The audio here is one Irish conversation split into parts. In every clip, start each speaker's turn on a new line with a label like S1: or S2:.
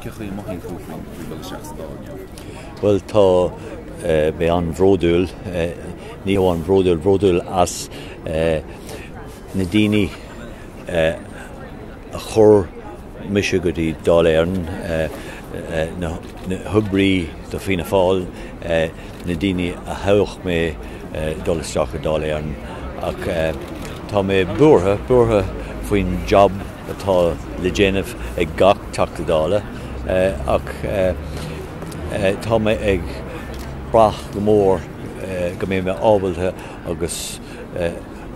S1: Cén chaoi a mothaíonn tú faoi dhul isteach sa Dáil inniu?
S2: Bhuel, tá mé an-bhródúil, ní hamháin bródúil, bródúil as na daoine a chuir mise go dtí Dáil Éireann, na hoibrí do Fianna Fáil, na daoine a thogh mé dul isteach i Dáil Éireann. Ach tá mé buartha, buartha faoin job atá le déanamh ag gach Teachta Dála ach tá mé ag brath go mór go mbeidh mé ábalta agus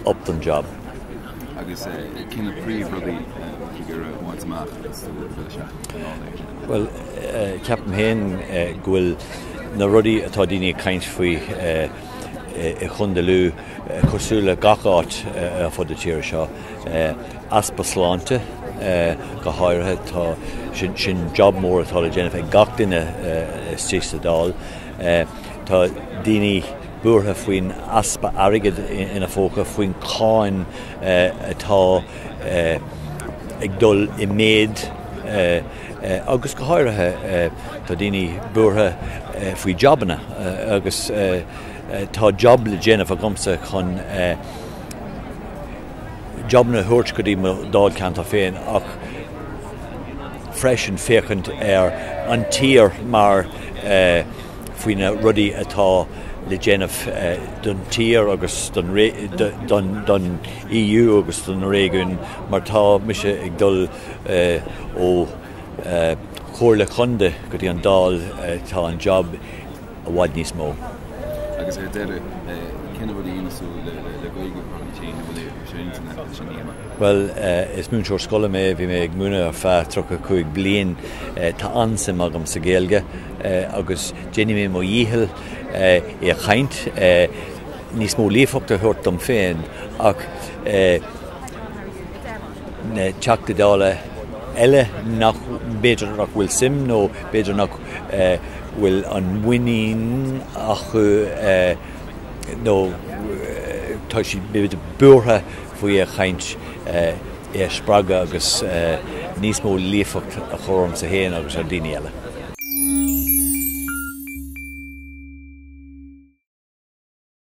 S2: up don job.
S1: Agus cé na príomhrudaí atá tú ag iarraidh a bhaint amach agus tú ag dul isteach i nDáil Éireann?
S2: Bhuel, ceapaim féin go bhfuil na rudaí atá daoine ag caint faoi i Chontae Lú cosúil le gach áit ar fud na tíre seo, easpa sláinte go háirithe, tá sin sin job mór atá le déanamh ag gach duine istigh sa Dáil. Tá daoine buartha faoin easpa airgid ina phóca, faoin cáin atá ag dul i méid agus go háirithe tá daoine buartha faoi jobanna agus tá job le déanamh agamsa chun jobanna a thabhairt go dtí mo dháilcheantar féin ach freisin féachaint ar an tír mar faoi na rudaí atá le déanamh don tír agus don don EU agus don réigiún mar tá mise ag dul ó Chomhairle Chontae go dtí an Dáil tá an job i bhfad níos mó.
S1: Agus ar deireadh, cé na rudaí a dhéanfas tú le Gaeilge a chur chun cinn, an bhfuil sé ar intinn agat sin a dhéanamh?
S2: Bhuel, is múinteoir scoile mé, bhí mé ag múineadh ar feadh 35 bliain. Tá an-suim agam sa Ghaeilge agus déanfaidh mé mo dhícheall é a chaint, níos mó líofacht a thabhairt dom féin ach na Teachtaí Dála eile nach, b'fhéidir nach bhfuil suim nó b'fhéidir nach bhfuil an muinín acu nó tá siad b'fhéidir buartha faoi a chaint, é a spreagadh agus níos mó líofacht a chur ormsa féin agus ar daoine eile.